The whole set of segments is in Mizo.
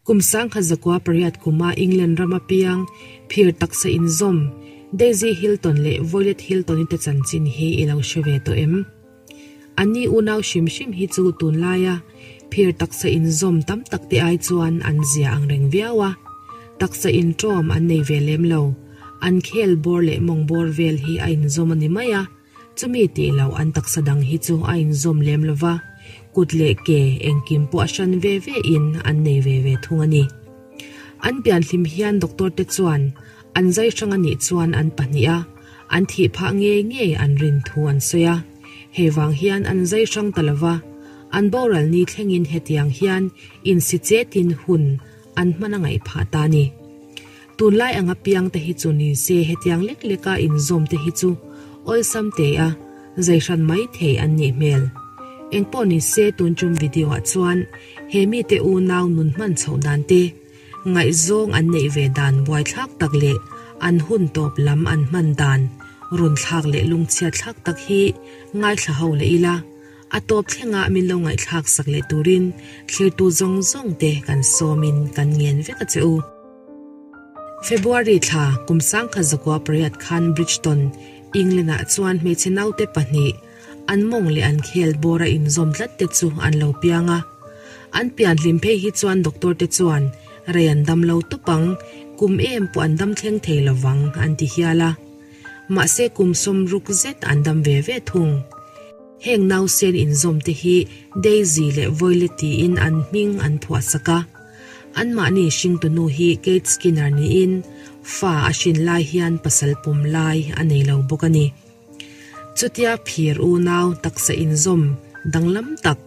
Kum 1908 kuma England rama piang phir taksa inzawm Daisy Hilton leh Violet Hilton-i te chanchin hi i lo hre ve tawh em? Anni unau hrim hrim hi chu tunlaia phir taksa inzawm tam tak te ai chuan an zia ang reng viau a, taksa inṭawm an nei ve lem lo. An khel bawr leh mawng bawr vel hi a inzawm a ni mai a. Chumi tih loh an taksa dang hi chu a inzawm lem lo va, kut leh ke engkim pawh a hran ve ve in an nei ve ve thung a ni. An pianhlim hian doctor te chuan an zai hrang a nih chuan an pahnih a, an thih phah ngei ngei an rin thu an sawi a. Hei vang hian an zai hrang ta lo va, an boral ni thlengin hetiang hian insi chetin hun an hman a ngaih phah ta a ni. Tunlai anga piang te hi chu ni se hetiang lek leka inzawm te hi chu awlsam te a zai hran mai thei an nih hmel. Engpawh ni se tun tum video ah chuan he mite unau nun hman chhoh dan te, ngaihzawng an neih ve dan buaithlak tak leh an hun tawp lam an hman dan run thlak leh lungchhiat thlak tak hi ngaithla ho leh ila. A tawp thlengah min lo ngaihthlak sak leh turin thlirtu zawng zawng te kan sawmin kan ngen vek a che u. February thla kum sangkhat zakua pariat khan Bridgeton, England-ah chuan hmeichhe naute pahnih, an mawng leh an khel bawra inzawm tlat te chu an lo piang a. An pian hlim phei hi chuan doctor te chuan rei an dam lo tawp ang, kum em pawh an dam thleng thei lovang an ti hial a. Mahse kum sawmruk zet an dam ve ve thung. Heng nausen inzawm te hi Daisy leh Violet tiin an hming an phuah sak a. Anmahni hringtunu hi Kate Skinner niin fa a hrin lai hian pasal pawm lai a nei lo bawk a ni. Chutia phir unau taksa inzawm danglam tak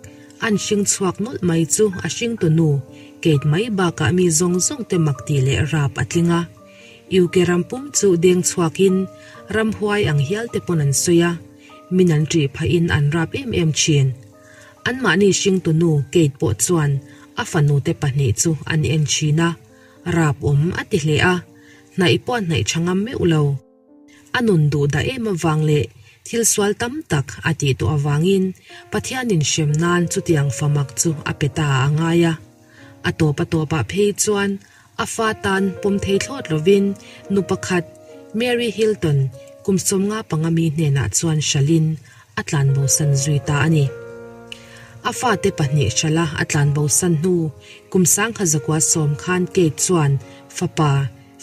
an hring chhuak nawlh mai chu a hringtunu Kate mai bakah mi zawng zawng te mak tih leh rap a tling a. UK ram pum chu deng chhuakin ramhuai ang hial te pawn an sawi a. Min an ṭih phahin an rap em em ṭhin. Anmahni hringtunu Kate pawh chuan a fanute pahnih chu an en ṭhin a, rap awm a ti hle a, hnaih pawh a hnaih ṭha ngam meuh lo. A nun duh dah em avang leh thil sual tam tak a tih tawh avangin Pathianin hrem nan chutiang famak chu a pe ta a ngai a. A tawp a tawpah phei chuan A fa tan pawm thei thlawt lovin nu pakhat, Mary Hilton, kum 55 mi hnenah chuan hralhin a tlanbosan zui ta a ni. A fate pahnih hrala a tlanbosan hnu kum 1910 khan Kate chuan fapa,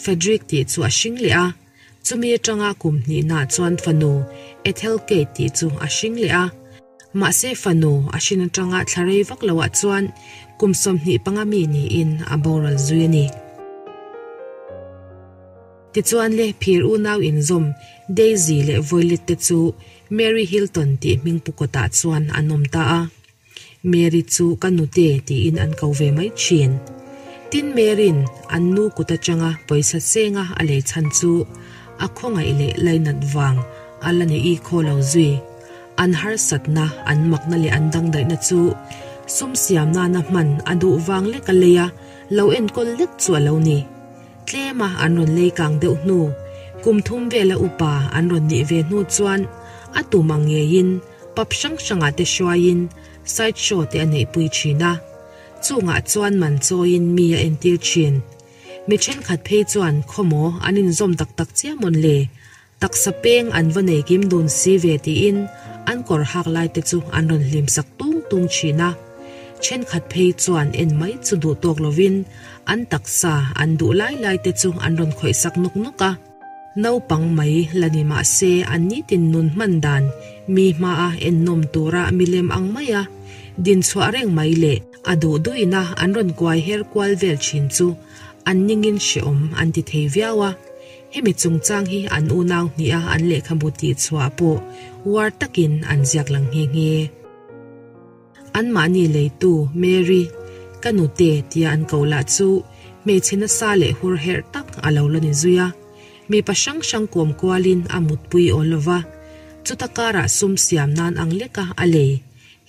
Frederick tih chu a hring leh a. Chumi atanga kum hnihna chuan fanu, Ethel Kate tih chu a hring leh a. Mahse fanu a hrin atanga thla rei vak loah chuan kum 25 mi niin a boral zui a ni. Tichuan le phir unau inzawm Daisy leh Violet te chu Mary Hilton tih hming pu kawtah chuan an awm ta a. Mary chu ka nute tiin an ko ve mai thin. Tin Mary'n an nu kut atanga pawisa chenga a lei chhan chu a khawngaih leh lainat vang a la ni i khaw lo zui. An harsatna, an makna leh an dangdaihna chu sum siam nana hman a duh vang lek a lei a, lo enkawl lek chu a lo ni. Tlema an rawn lei kang deuh hnu, kum thum vela upa an rawn nih ve hnu chuan a tum ang ngeiin pub hrang hrangah te hruaiin side show te a neihpui thin a. Chungah chuan man chawiin mi a entir thin. Mi thenkhat phei chuan khawmaw an inzawm tak tak chiah mawn le? Taksa peng an va nei kim dun si ve tiin an kawr hak lai te chu an rawn hlim sak tung tung thin a. Thenkhat phei chuan en mai chu duh tawk lovin an taksa an duh lai lai te chu an rawn khawih sak nawk nawk a. Naupang mai la ni mah se an nitin nun hman dan mi hmaa ennawm tura milem ang maia dinchhuah reng mai leh a duh duhina an rawn kuai her kual vel thin chu an ningin hreawm an ti thei viau a. Hemi chungchang hi an unau hniha an lehkhabu tihchhuah pawh uar takin an ziak lang nghe nghe. Anmahni leitu Mary, ka nute tia an ko lah chu hmeichhe nasa leh hur herh tak a lo la ni zui a. Mipa hrang hrang kawm kualin a mutpui awl lo va, chuta karah sum siam nan ang leka a lei.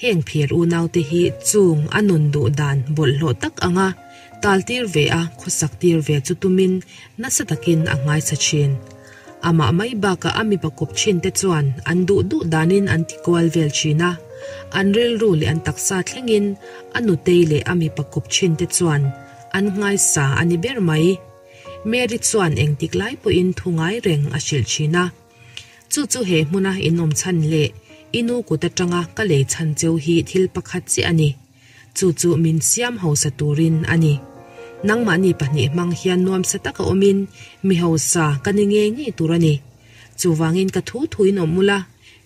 Heng phir unaute hi chung a nun duh dan bawlhhlawh tak anga tal tir ve a khawsak tir ve chu tumin nasa takin a nghaisa thin. Amah mai bakah a mipa kawp thin te chuan an duh duh danin an ti kual vel thin a, an rilru leh an taksa thlengin a nutei leh a mipa kawp thin te chuan. an nghaisa a ni ber mai. Mary chuan engtik lai pawhin thu ngai reng a hrilh thin a. Chu chu he hmuna in awm chhan leh i nu kut atanga ka lei chhan cheu hi thil pakhat chiah a ni. Chu chu min siam hausa turin a ni. Nangmahni pahnih hmang hian nuamsa taka awmin mi hausa ka ni ngei ngei tur a ni. Chuvangin ka thu thuin awm ula,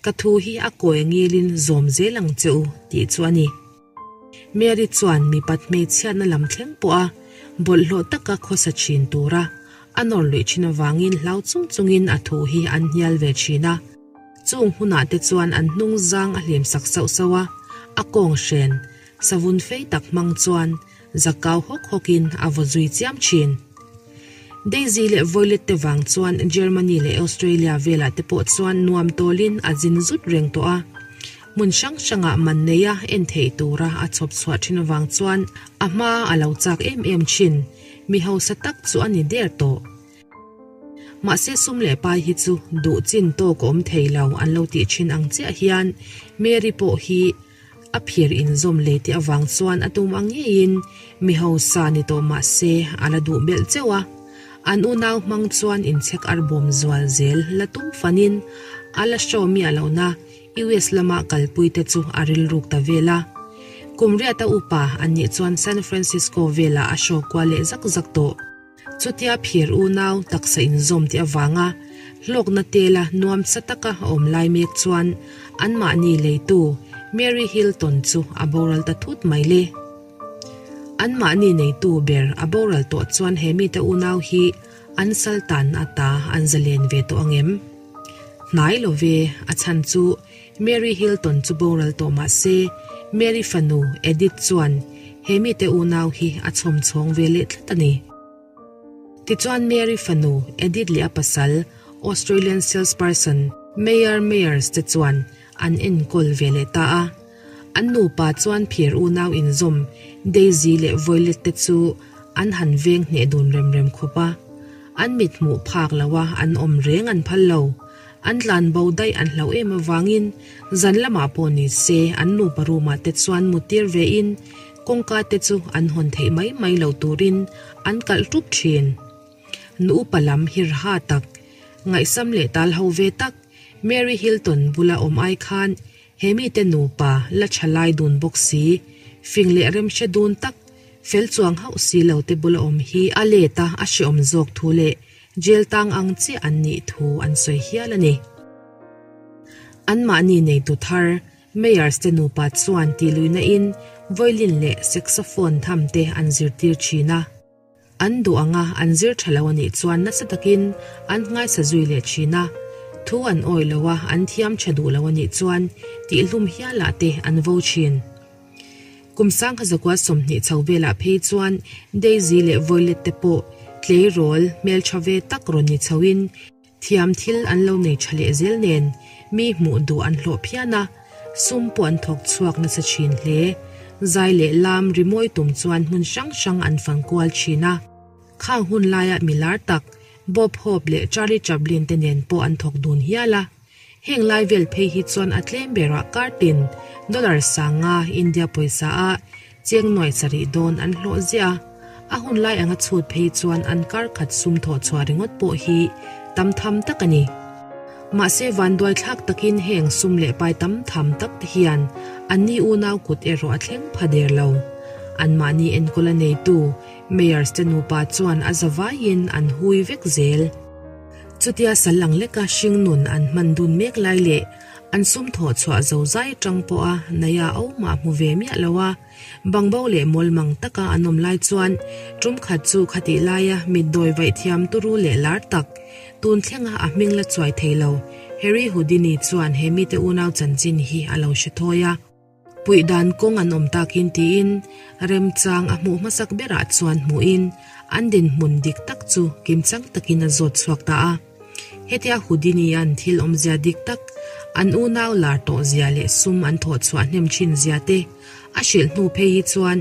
ka thu hi a kawi ngilin zawm zel ang che u tih chu a ni. Mary chuan mipat hmeichhiatna lam thleng pawh a bawlhhlawh taka khawsa thin tura a nawr luih thin avangin hlau chung chungin a thu hi an hnial ve thin a. Chung hunah te chuan an hnung zang a hlim sak sauh sauh a, a kawng hren savun fei tak hmang chuan zakau hawk hawkin a vaw zui chiam thin. Daisy leh Violet te vang chuan Germany leh Australia velah te pawh chuan nuam tawlin a zin zut reng tawh a. Hmun hrang hrangah man neia en theih tura a chhawp chhuah thin avang chuan a hma a lo chak em em thin. Mi hausa tak chu a ni der tawh. Mahse sum leh pai hi chu duh chin tawk a awm thei lo an lo tih thin ang chiah hian Mary pawh hi a phir inzawm lei tih avang chuan a tum ang ngeiin mi hausa ni tawh mahse a la duh belh cheuh a. An unau hmang chuan inchhek ar bawm zual zel la tum fanin a la show miah lohna US lama kalpui te chu a rilruk ta vel a. Kum riata upa an nih chuan San Francisco velah a show kual leh zak zak tawh. Chutia phir unau taksa inzawm tih avanga hlawkna tela nuamsa taka a awm lai mek chuan anmahni leitu Mary Hilton chu a boral ta thut mai le. Anmahni neitu ber a boral tawh chuan he mite unau hi an saltanna ata an zalen ve tawh ang em? Hnai lo ve, a chhan chu Mary Hilton chu boral tawh mah se Mary fanu Edith chuan he mite unau hi a chhawm chhawng ve leh tlat a ni. Tichuan Mary fanu Edith leh a pasal Australian salesperson Meyer Meyers te chuan an enkawl ve leh ta a. An nupa chuan phir unau inzawm Daisy leh Violet te chu an han veng hneh dun rem rem khawp a. An mit hmuh phak lo a an awm reng an phal lo. An tlan bo daih an hlauh em avangin zan lamah pawh ni se an nupa room ah te chuan muttir ve in kawngka te chu an hawn theih mai mai lo turin an kalh tup thin. Nu upa lam hirha tak, ngaihsam leh tal ho ve tak Mary Hilton bula awm ai khan he mite nupa la tha lai dun bawk si, fing leh remhre dun tak, fel chuang hauh si lo te bula awm hi a let a a hreawm zawk thu leh Jail tang ang chiah an nih thu an sawi hial a ni. Anmahni neitu thar, Meyers te nupa chuan tihluihna in violin leh saxophone tham te an zirtir thin a. An duh anga an zir tha lo a nih chuan nasa takin an nghaisa zui leh thin a. Thu an awih lo a, an thiam tha duh lo a nih chuan tihhlum hialah te an vo thin. Kum sangha zakua 20 chho velah phei chuan Daisy leh Violet te pawh tleirawl hmeltha ve tak rawn ni chhoin thiam thil an lo nei tha leh zel nen mi hmuh duh an hlawh phian a, sum pawh an thawk chhuak nasa thin hle. Zai leh lam rimawi tum chuan hmun hrang hrang an fang kual thin a. Khang hun laia mi lar tak Bob Hope leh Charlie Chaplin te nen pawh an thawk dun hial a. Heng lai vel phei hi chuan a tlem berah kartin dollar sanga India pawisa a cheng nuai sarih dawn an hlawh ziah a, a hun lai anga chhut phei chuan an kar khat sum thawh chhuah ringawt pawh hi tam tham tak a ni. Mahse vanduai thlak takin heng sum leh pai tam tham tak te hian anni unau kut erawh a thleng pha der lo. Anmahni enkawl a neitu Meyers te nupa chuan a zavaiin an hui vek zel. Chutia sal ang leka hringnun an hman dun mek lai leh an sum thawh chhuah zo zai atang pawha Naya o mah hmu ve miah lo a, bangbo leh mawlmang taka an awm lai chuan tum khat chu khatih laia mitdawi vaih thiam turu leh lar tak, tun thlenga a hming la chuai thei lo Harry Houdini chuan he mite unau chanchin hi a lo hre thawi a. Puih dan kawng an awm takin tiin remchang a hmuh hmasak berah chuan hmuhin an dinhmun dik tak chu kimchang takin a zawt chhuak ta a. Hetia Houdini-a'n thil awmzia dik tak, an unau lar tawh zia leh sum an thawh chhuah hnem thin zia te a hrilh hnu phei hi chuan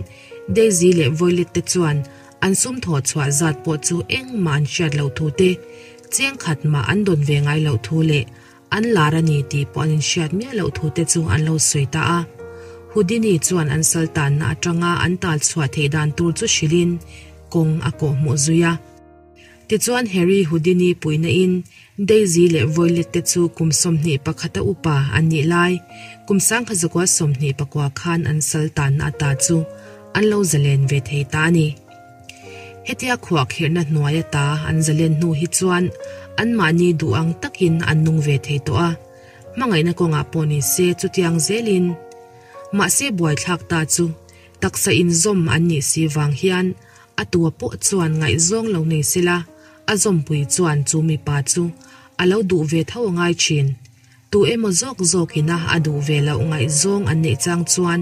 Daisy leh Violet te chuan an sum thawh chhuah zat pawh chu engmah an hriat loh thu te, cheng khat mah an dawn ve ngai loh thu leh An lar a ni tih pawh an inhriat miah loh thute chu an lo sawi ta a. Houdini chuan an sal tanna atanga an tal chhuah theih dan tur chu hrilhin. kawng a kawhhmuh zui a. Tichuan Harry Houdini puihna in Daisy leh Violet te chu kum 21 a upa an nih lai, kum 1924 khan an sal tanna ata chu an lo zalen ve thei ta a ni. Hetia khuahkhirhna hnuai ata an zalen hnu hi chuan anmahni duh ang takin an nung ve thei tawh a, hmangaihna kawngah pawh ni se chutiang zelin. Mahse buaithlak ta chu taksa inzawm an nih si vang hian a tua pawh chuan ngaihzawng lo nei sela a zawmpui chuan chu mipa chu a lo duh ve tho a ngai thin. Tu emaw zawk zawkina a duh ve loh ngaihzawng an neih chang chuan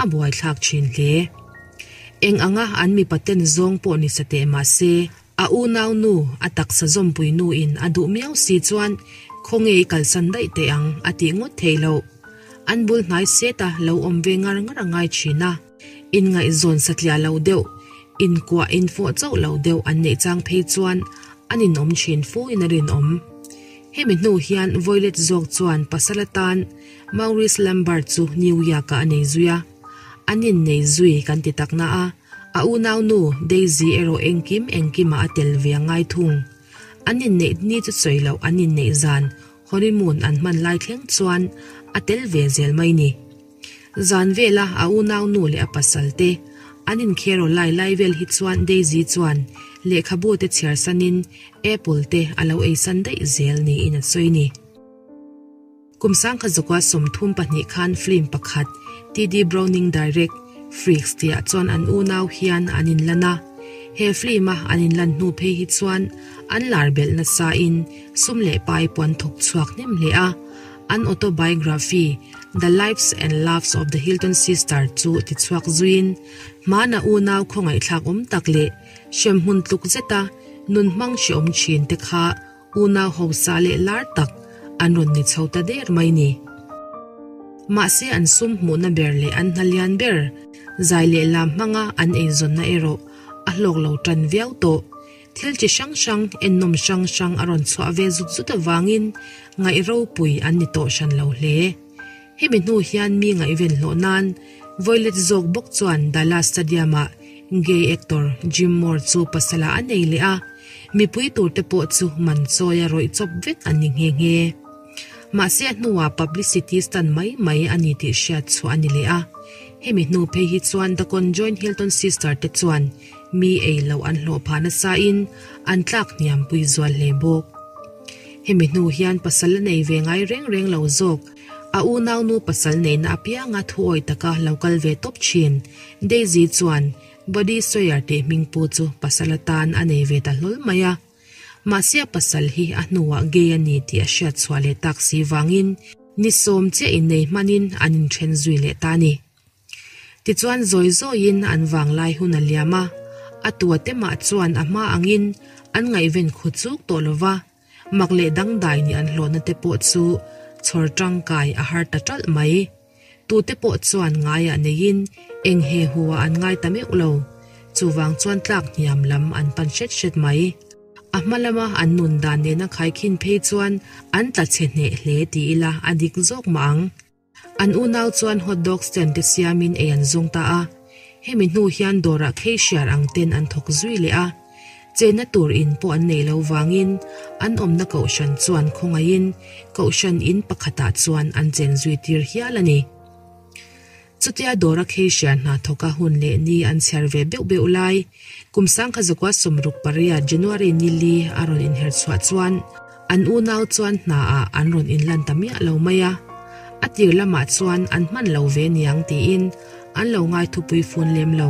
a buaithlak thin hle. Eng anga an mipa ten zawng pawh ni sa teh mah se, a unau nu, a taksa zawmpui nu in a duh miau si chuan khawnge i kalsan daih teh ang a tih ngawt theih loh. An bul hnai set a lo awm ve ngar ngar a ngai thin a. Inngaihzawn satliah lo deuh, inkuah infawh chauh lo deuh an neih chang phei chuan an inawm thin fu in a rinawm. Hemi hnu hian Violet zawk chuan pasal atan Maurice Lambert chu New York-ah a nei zui a. An innei zui kan ti tak na a, a unaunu Daisy erawh engkim engkimah a tel ve a ngai thung. An inneih ni chu sawi loh an inneih zan honeymoon an hman lai thleng chuan a tel ve zel mai ni. Zan vela a unau nu leh a pasal te an inkhel aw lai lai vel hi chuan Daisy chuan lehkhabu te chhiar sanin apple te a lo ei san daih zel niin a sawi ni. Kum sangkhat zakua 32 khan film pakhat TD Browning direct Freaks tihah chuan an unau hian an inlan a. He film a an inlan hnu phei hi chuan an lar belh nasa in sum leh pai puan thawk chhuak hnem hle a. An autobiography, The Lives and Loves of the Hilton Sisters chu tichhuak zuiin, hmana unau khawngaihthlak awm tak leh hremhmun tluk zeta nun hmang hrehawm thin te kha unau hausa leh lar tak an rawn ni chho ta der mai ni. Mahse an sum hmuhna ber leh an hna lian ber, zai leh lam hmanga an eizawnna erawh a hlawk lo tan viau tawh. Thil chi hrang hrang, ennawm hrang hrang a rawn chhuah ve zut zut avangin ngaih ropui an ni tawh hran lo hle. Hemi hnu hian mi ngaihven hlawh nan Violet zawk bawk chuan Dallas Stadium-ah gay actor Jim Moore chu pasalah a nei leh a, mipui turte pawh chu man chawi a rawih chawp vek an ni nghe nghe. Mahse a hnuah publicity stunt mai mai a ni tih hriat chhuah a ni leh a. Hemi hnu phei hi chuan The Conjoined Hilton Sister te chuan Mi ei loh an hlawh phah nasa in an tlak hniam pui zual hle bawk. Hemi hnu hian pasal a nei ve ngai reng reng lo zawk. A unaunu pasal neihna apianga thuawi taka lo kal ve tawp thin. Daisy chuan Buddy Sawyer tih hming pu chu pasal atan a nei ve ta hlawl mai a. Mahse a pasal hi a hnuah gay a ni tih a hriat chhuah leh tak si vangin ni sawm chiah innei hmanin an inthen zui leh ta a ni. Tichuan zawi zawiin an vanglai hun a liam a, a tua te mah chuan a hma angin an ngaihven khu chuk tawh lo va, mak leh dangdai nih an hlawhna te pawh chu chhawr tangkai a har ta ṭalh mai. Tute pawh chuan ngaiah neiin eng he hu ah an ngai ta meuh lo, chuvang chuan tlak hniam lam an pan hret hret mai. A hma lama an nun dan nena khaikhin phei chuan an tla chhe hneh hle ti ila a dik zawk mah ang. An unau chuan hot dog stand te siamin ei an zawng ta a, hemi hnu hian dawrah cashier ang ten an thawk zui leh a. Chenna tur in pawh an nei lo vangin an awmna kohhran chuan khawngaihin kohhran in pakhatah chuan an chen zui tir hial a ni. Chutia dawra cashier hna thawka hun leh ni an chhiar ve beuh beuh lai, kum 1968 January ni li a rawn inher chhuah chuan An unau chuan hnaah an rawn inlan ta miah lo mai a, a tir lamah chuan an hman lo ve niang tiin an lo ngai thupui fun lem lo.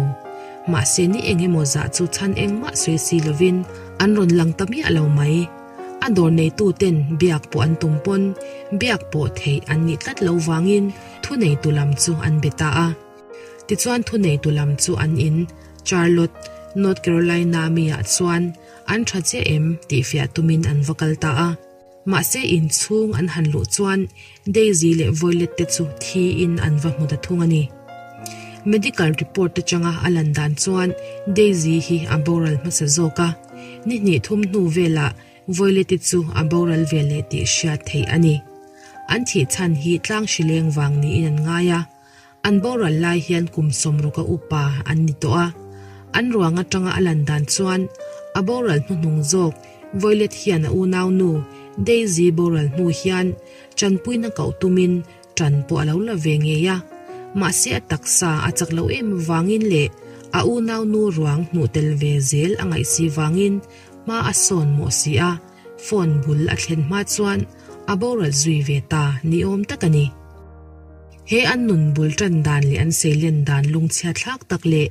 Mahse ni eng emaw zah chu chhan engmah sawi si lovin an rawn lang ta miah lo mai. A dawr neitu ten biak pawh an tum pawn biak pawh theih an nih tlat lo vangin thuneitu lam chu an be ta a. Tichuan thuneitu lam chu an in Charlotte, North Carolina mi ah chuan An tha chiah em? tih fiah tumin an va kal ta a. Mahse inchhung an han luh chuan Daisy leh Violet te chu thiin an va hmu ta thung a ni. Medical report atanga a lan dan chuan Daisy hi a boral hmasa zawk a, ni hnih thum hnu velah Violet-i chu a boral ve leh tih hriat theih a ni. An thih chhan hi tlang hrileng vang niin an ngai a. An boral lai hian kum 60 a upa an ni tawh a. An ruang atanga a lan dan chuan a boral hnuhnung zawk Violet hian a unaunu Daisy boral hnu hian tanpuina koh tumin tan pawh a lo la ve ngei a. Mahse a taksa a chak loh em vangin leh a unaunu ruang hmuh tel ve zel a ngaih si vangin hma a sawn mawh si a, phone bul a thlen hma chuan a boral zui ve ta ni awm tak a ni. He an nun bul tan dan leh an seilen dan lungchhia thlak tak leh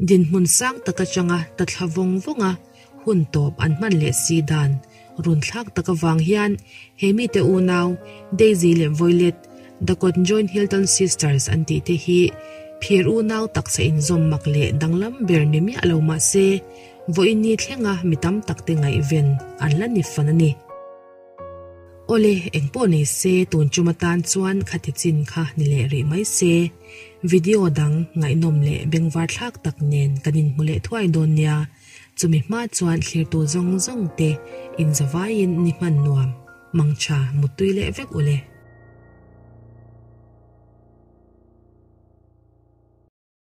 dinhmun sang tak atanga ta thla vawng vawnga hun tawp an hman leh si dan run thlak tak avang hian he mite unau Daisy leh Violet, The Conjoined Hilton Sisters an tih te hi phir unau taksa inzawm mak leh danglam ber ni miah lo mah se vawiin ni thlenga mi tam tak te ngaihven an la ni fan a ni. Awle, engpawh nei se tun chum atan chuan khati chin kha ni leh rih mai se. Video dang ngaihnawm leh bengvar thlak tak nen kan inhmu leh thuai dawn nia. Chumi hma chuan thlirtu zawng zawng te inzavaiin ni hman nuam, mangtha muttui leh vek ule.